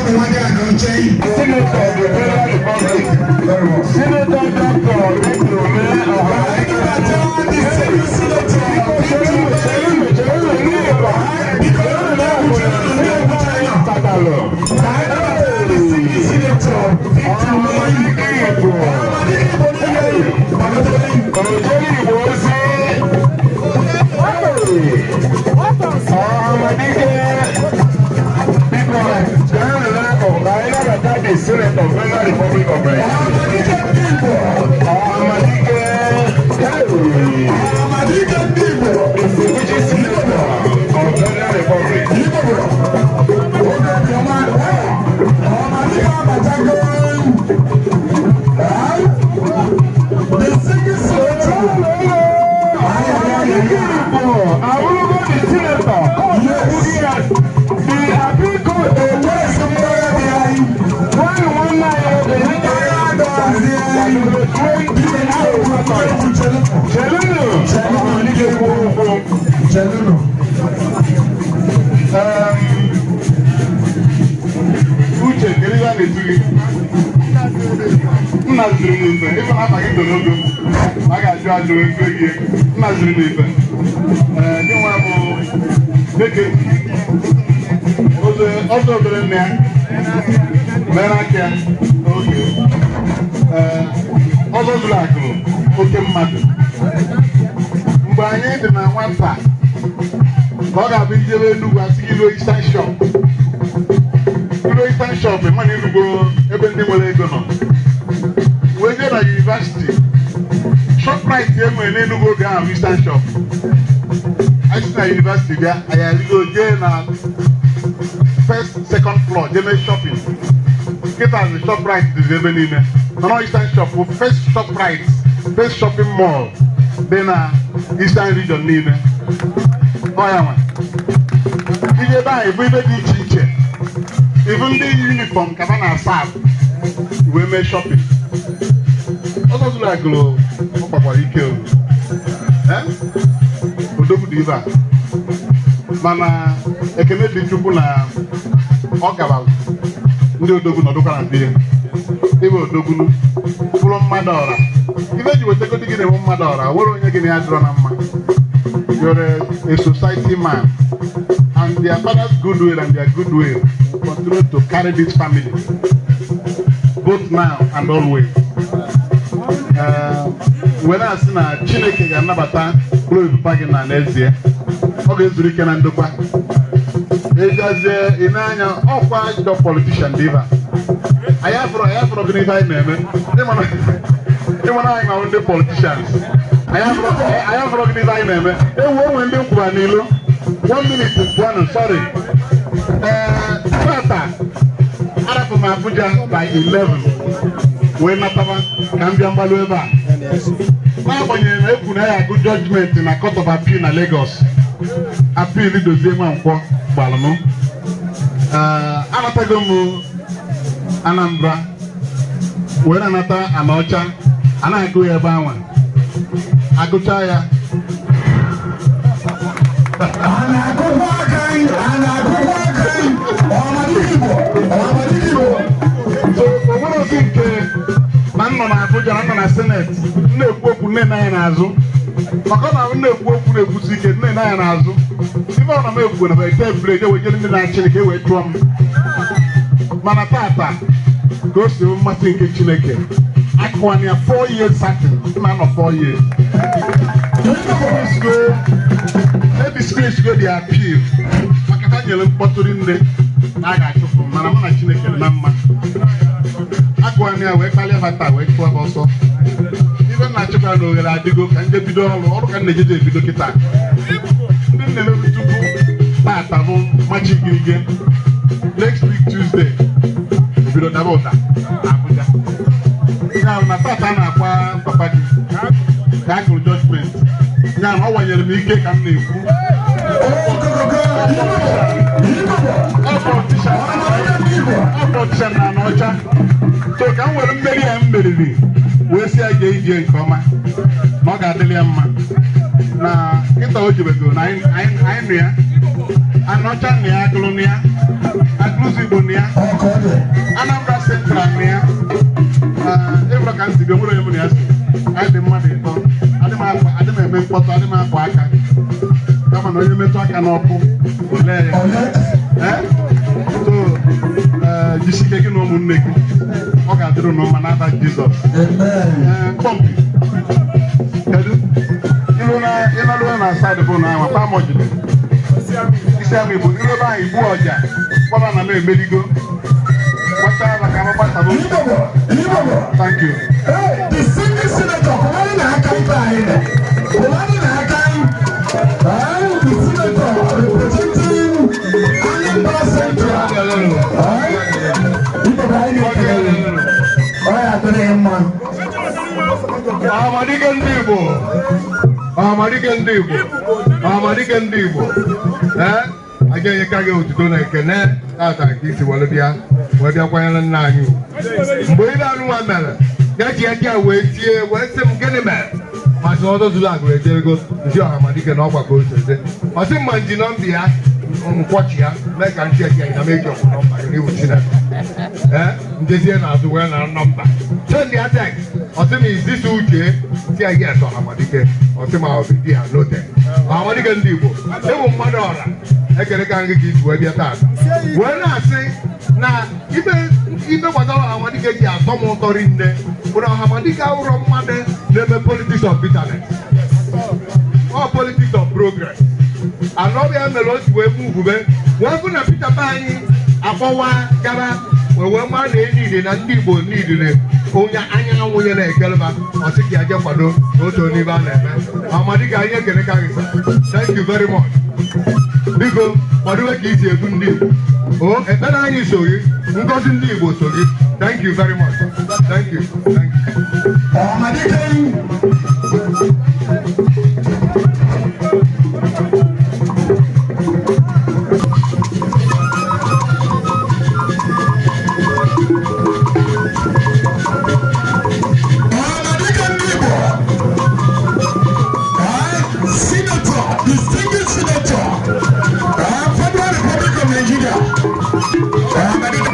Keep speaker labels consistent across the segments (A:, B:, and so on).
A: Senator of the Federal Republic, Senator Dr. Victor Umeh Ọhamadike. Chelunu, chelunu, ndị Igbo. Chelunu na-akwụna ndị Igbo anyị tatalụ. Ọhamadike Igbo. Ojere Igbo ozi. Ọhamadike. Biko, gaanụ n'akụkụ ka anyị nabata the Senator of Federal Republic of Nigeria. Ọhamadike. Distinguished Senator of Federal Republic. Igbo abụrụgo the senator. The appeal court nwanne nwanne anyị nwoke ya. Chelunu, Ọhamadike kwuo okwu.
B: Chelunu.
A: Uche, kedu ihe a na-etu gị? Nna ziri m ife, ịfụ na afa gị toro ogo, a ga-ajụ ajụ efe gị. Nna ziri m ife. Ee, gị nwa bụ deke ọzọ obere nne ya mere aka ya oge. Ee, ọzọ zuru akụrụ oke mmadụ. Mgbe anyị dị na nwata, ka ọ ga-abụ ijebe Enugwu, asị gị ruo Eastern Shop, ruo Eastern Shop, ịma na irugo ebe ndị nwere ego nọ. Wee jee na university, Shoprite e nwere n'Enugwu oge ahụ, Eastern Shop. Anyị si na university bịa, anyị arigo jee na first, second floor, jee mee shopping. Kịta the Shoprite dịzi ebe niile, mana Eastern Shop bụ first Shoprite, first shopping mall dị na Eastern Region niile. Ọ ya nwe ije ebe ahụ bụ ibe dị iche iche, ibu ndị yi uniform ka ha na-asa wee mee shopping. Ọzọ zuru agụrụ, ọ gbakwara ike o. Eh? Odogwu dị ibe a, mana ekene dị Chukwu na ọ gabara ndị odogwu nọdụkwa na be ya. Ibe odogbunu bụrụ mmadụ ọra, ibe ji wetegodi gị na-enwe mmadụ ọra, nwere onye gị na ya dịrọ na mma. You're a society man, and their father's goodwill and their goodwill will continue to carry this family both now and always. Wee na-asị na Chineke ga-anabata mkpụrụ obi papa gị na n'ezie ọ ga-ezuru ike na ndokwa. Ejazie ị na-anya ọkwa ajọ politician dị ibe a. Anyị afọrọ gị n'ife anyị na-eme. Ịmana anyị ma ndị politicians, anyị afọrọ gị n'ife anyị na-eme. Ewu onwe ndị nkwụba n'ilo. One minute pụanụ, sorry. Ee, tata arapụ m Abuja by 11 wee nataba ka m bịa mgbalụ ebe a, n'agbanyeghị na ekwu na ya agụ judgment na Court of Appeal na Lagos, appeal Dozie Nwankwọ gbalụmụ. Ee, anatago m Anambra wee na-anata Anaọcha, a na-agụ ya ebe anwa agụcha ya.
B: A na-akụkwa aka anyị, a na-akụkwa aka anyị. Ọhamadike Igbo, Ọhamadike Igbo.
A: So o nwere ozi nke na m nọ na Abuja, na m nọ na Senate, m na-ekwu okwu nne na anya n'azụ, maka ọ na m na-ekwu okwu na-ekwusi ike nne na anya n'azụ. Ife ọ na m ekwu na ete ebule eje wee jere ndị na-achị ka e wee chụọ m. Mana tata ka o si mmasị nke Chineke akụwana ya 4 years certain, m na-anọ 4 years. E dismiss go the appeal maka ha nyere mkpọtụrụ nne na a ga-achụpụ m, mana mụ na Chineke dị na mma. Agụwana ya wee kpalie ha taa wee chụọ ha ọsọ. Ife m na-achịkwa na oghere adịgo ka nje bido ọrụ, ọrụ ka m na-ejeje ebido kịta. Ndị m na-emebu tupu tata bụ machi igirige. Next week Tuesday ebido daba ụda na Abuja. Ya bụ na tata a na-akwa papa gị ka a gụrụ judgment ya na ọ wanyere m ike ka m na-ekwu. Ọ politician, ọ politician na Anaọcha. So ka m were mmeri ya m meriri wee si ya jee ije nke ọma, na ọ ga-adịrị ya mma na kịta o jebego na anyị nụ ya Anaọcha nụ ya, agụrụ nụ ya, agụrụzi Igbo nụ ya. ka m si bịa, nwere onye mụ na ya so. Anyị dị mmadụ 3. Adị m akwa, adị m eme mkpọtụ, adị m akwa aka, kama na onye metụ aka n'ọkụ olee ya. Ee? So ee, jisike gị na ụmụnne gị, ọ ga-adịrị unu mma n'aha Jizọs. Ee, pọmpi kedu ilu na ịnọdụ na side bụ na anwa pamọjide isi ama igbo ilu ebe ahụ igbu ọja gbaba na m emerigo gbata maka ama gbasabụ. Thank you.
B: Hey, distinguished senator, kụwanụ n'aka ibe anyị nọ. Kụwanụ n'aka anyị. The senator representing Anambra Central. Igbo bụ anyị na-ekele gị. Ọ ya adịrị gị mma.
C: Ọhamadike ndị Igbo, Ọhamadike ndị Igbo, Ọhamadike ndị Igbo, ee, a ga-enyeka gị otuto na ekene tata ka isi were bịa, wee bịa kwanyere nna anyị ugwu. Mgbe ibe anụnwa mere ya ji aka wee tie wee sị m, "Gịnị mere?" Masị ọzọ zuru akụ ejego nzi Ọhamadike na ọgbakọ oseze. Ọ sị mma nji nọmba ya nkwọchi ya mee ka nchi eke na meji ọkwụ nọmba gị n'iwu Chineke. Ee, njezie n'azụ wee na nọmba send ya text. Ọ sị m, "Is Uche?" Si ya, "Yes, Ọhamadike." Ọ sị m, "I'll be there." Noted. Ọhamadike ndị Igbo, ịbụ mmadụ ọra ekele ka ngị ka isi wee bịa taata wee na-asị na ibe ibe gbasara Ọhamadike ji atọ m ụtọ rinne bụ na Ọhamadike awụrọ mmadụ na-eme politics of bitterness or politics of progress. Anọbịa mere o si wee muvube wee fụ na Peter be anyị akpọwa gaba wee wee maa na enide na ndị Igbo niile onye anyanwụ ya na-ekeleba ọsị ka ya je kwado n'otu n'ibe a na-eme. Ọhamadike, anyị ekele ka gị. Thank you very much. Biko kwadobe ka isi edu ndị Igbo. O ekpere anyị so gị, ngọzi ndị Igbo so gị. Thank you very much. Thank you, thank you.
B: Ọhamadike. Ọhamadike ndị Igbo, Senator, distinguished senator, Federal Republic of Nigeria. Ọhamadike.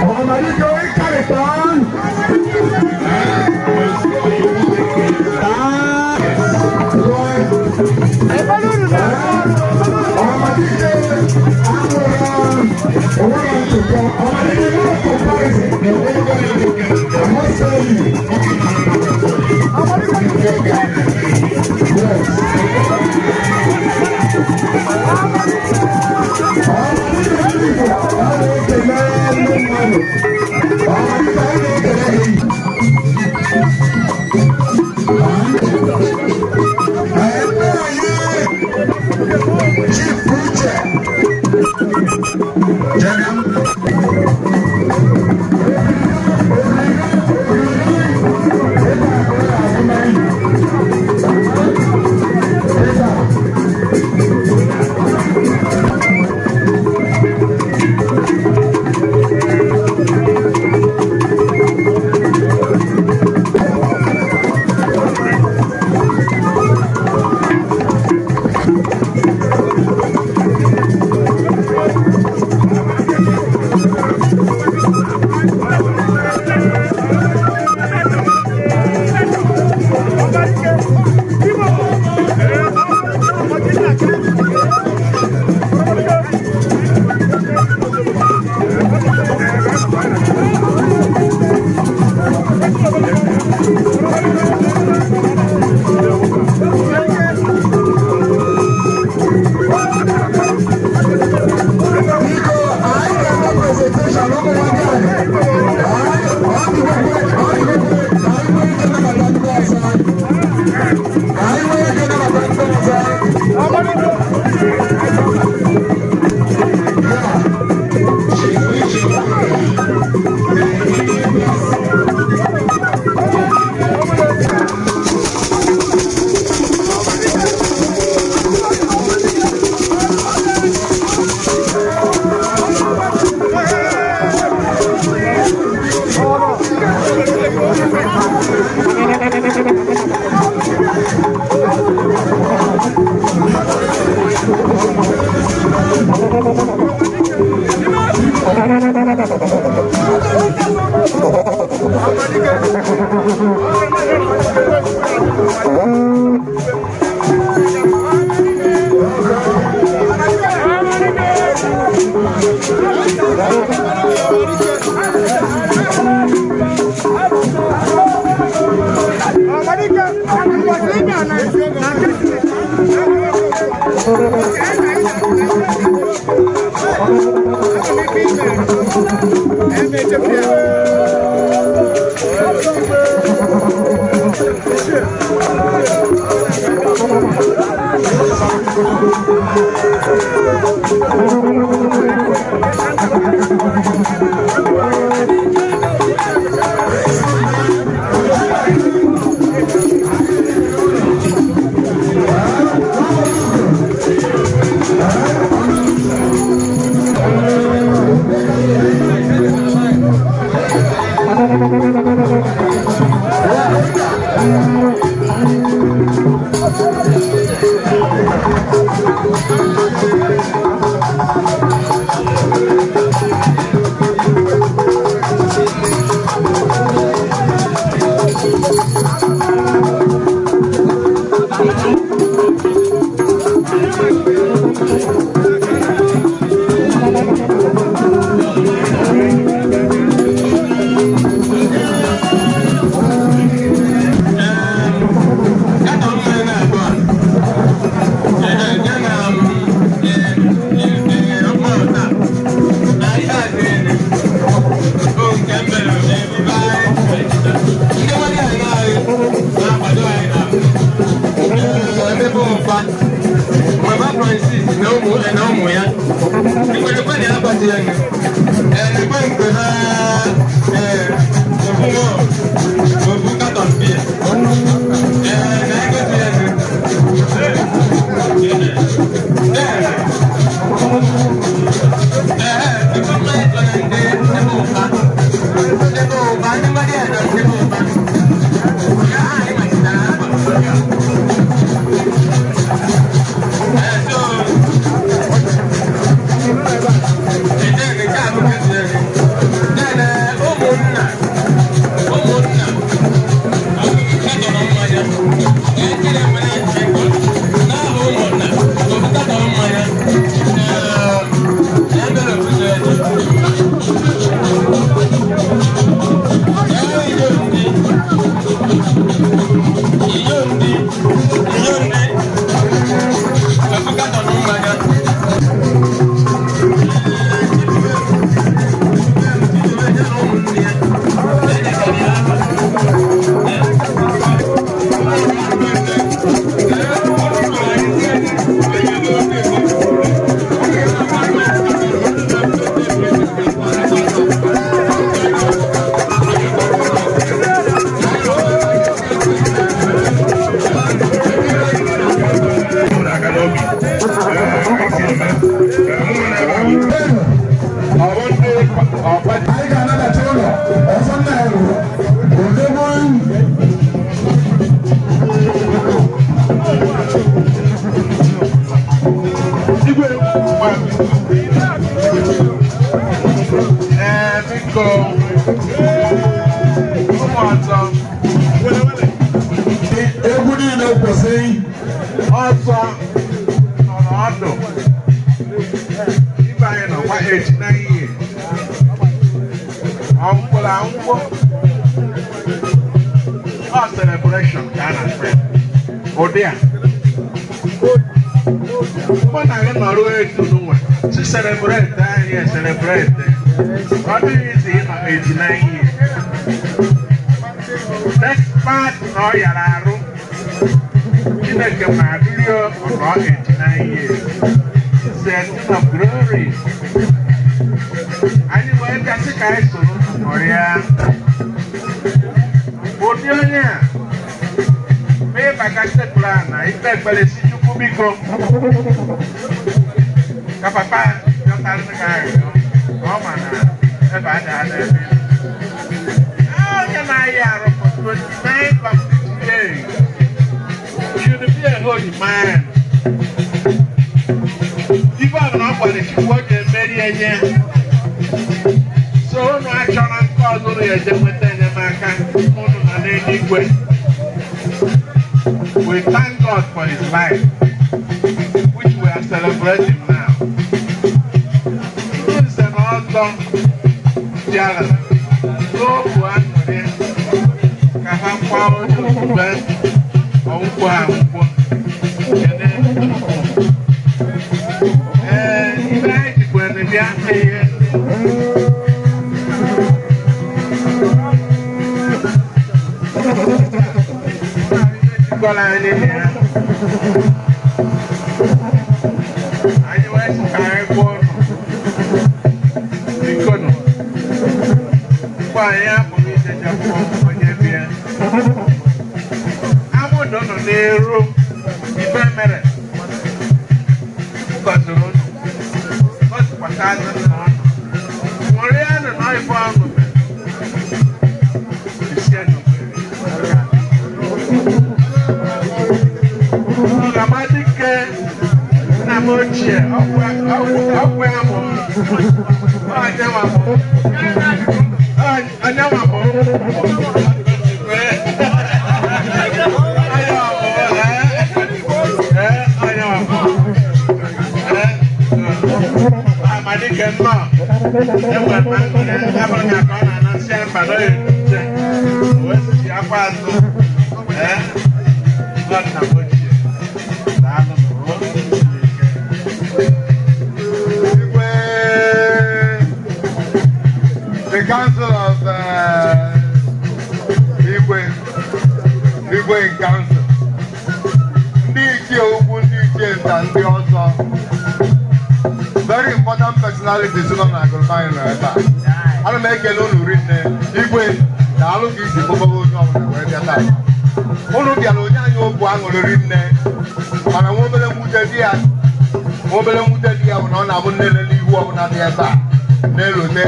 B: Ọhamadike onye karịta. Ọhamadike amụrụ onwere ntụpọ. Ọhamadike, no comparison. I must tell you. Yes. Ọhamadike ndị Igbo, a na-ekele ndị mmadụ. Ọhamadike, anyị na-ekele gị. Nna anyị, Chief Uche Jagam. Anyị ga-anabata ụlọ ọzọ nna ya rụrụ odogwu.
A: Ee, biko, ụmụ ọzọ.
B: Egwu niile kwụsị.
A: Ọzọ nọrọ ọdụ ibe anyị nọkwa 89 years. Ọ mkpụrụ anwụkwọ ọ celebration ka a na-akpọ ya. Ụdị a mụ na gị nọrọ etu n'ụwa si celebrate anyị, celebrate. Ọ dịghị izi ịnọ 89 years despite na ọ yara arụ. Chineke ma adịrị ọnọ 89 years. It's a thing of glory. Anyị wee gasị ka anyị soro ṅụrịa. Ụdị onye a mee maka sekpụrụ a na ikpe ekpere si Chukwu biko ka papa yọtarị gị arịrịọ ka ọ ma na ebe a ga-ada ebe onye na-ayị arụ for 29 complete years should be a holy man. Ife ọbụla ọ gwara Chukwu, ọ ga-emeri enye. So unu achọrọ nke ọzọ unu ya eje nweta enyemaka unu na n'eluigwe. We thank God for his life, which we are celebrating now. Ndị nze na ọzọ bịara n'obu aṅụrị ka ha kwa onye ozugbo ọgwụgwọ agwụgwọ kene. Ee, ibe anyị jikwere bịa ihe jikwara anyị na ya, anyị wee sị ka anyị gwụọ ụnụ bikonu mgbe anyị apụghị ijechapụ onye bịa amụdụ nọ n'eru ife mere. Chukwu gọziri unu, gọzikwata azụ nna unu, ṅụrịanụ na ife ọṅụ mere isi. Ọgamadike nna m ochie, ọgwụ ya mụ, onyenwa mụ, onyenwa mụ, onyenwa mụ, ee, onyenwa mụ, ee. Amadike nnọọ, enwere m aṅụrị abụrụ ya ka ọ na-anasị mba n'oye wee sị akwa azụ. Ee, nna m ochie, daalụ nụrụ ike.
C: Igwe, the council of Igwe, Igwe in council, ndị ichie ukwu, ndị ichie nta, ndị ọzọ, very important personalities nọ na agụrụba anyị nọ ebe a. Ana m ekele unu rinne. Igwe, daalụ ka isi kpọkọba onye ọbụla wee bịa taa. Unu bịara onye anyị okwu aṅụrị rinne, mana nwa obere mwute dị ya, nwa obere mwute dị ya bụ na ọ na-abụ nnele n'ihu ọbụla dị ebe a na-elote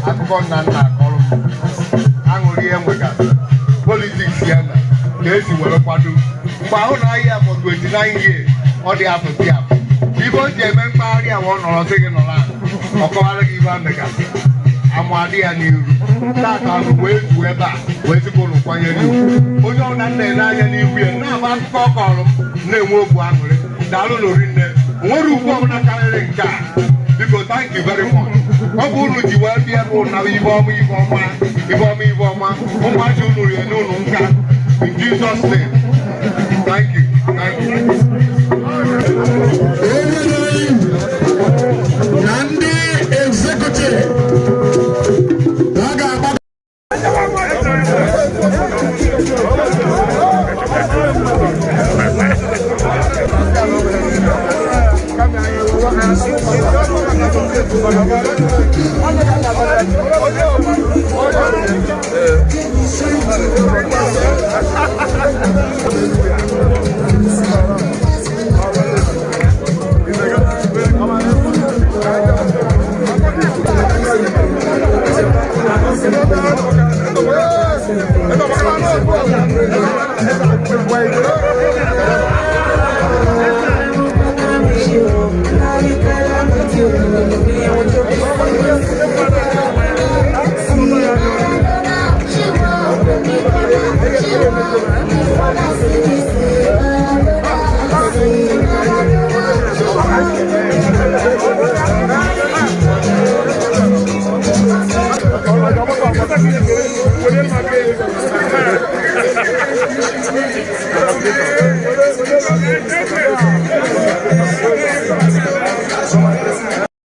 C: akụkọ nna nna akọrọ m aṅụrị ya nwegasị politics ya na ka esi were kwado mgbe ahụ na ahịa for 29 years. Ọ dị afọ dị afọ ibe o ji eme mkpagharị a, ọ nọrọ sị gị nọrọ ala, ọ kọwara gị ibe a megasị amụ adị ya n'iru. Tata ahụ wee zuo ebe a wee sịkwa ụlọ kwanyere ugwu onye ọbụla na-ele anya n'ihu ya na-agba akụkọ ọ kọrọ m na-enwe okwu aṅụrị. Daalụ n'orinne, o nwere ugwu ọbụla karịrị nke a. Biko, thank you very much. Ọ bụ unu ji wee bịa bụ na ibe ọma, ibe ọma, ibe ọma, ibe ọma. Ụmụazị unu rie n'ụlọ nka. In Jesus' name, thank you, thank you.
B: Onye na ndị executive ha ga-agba.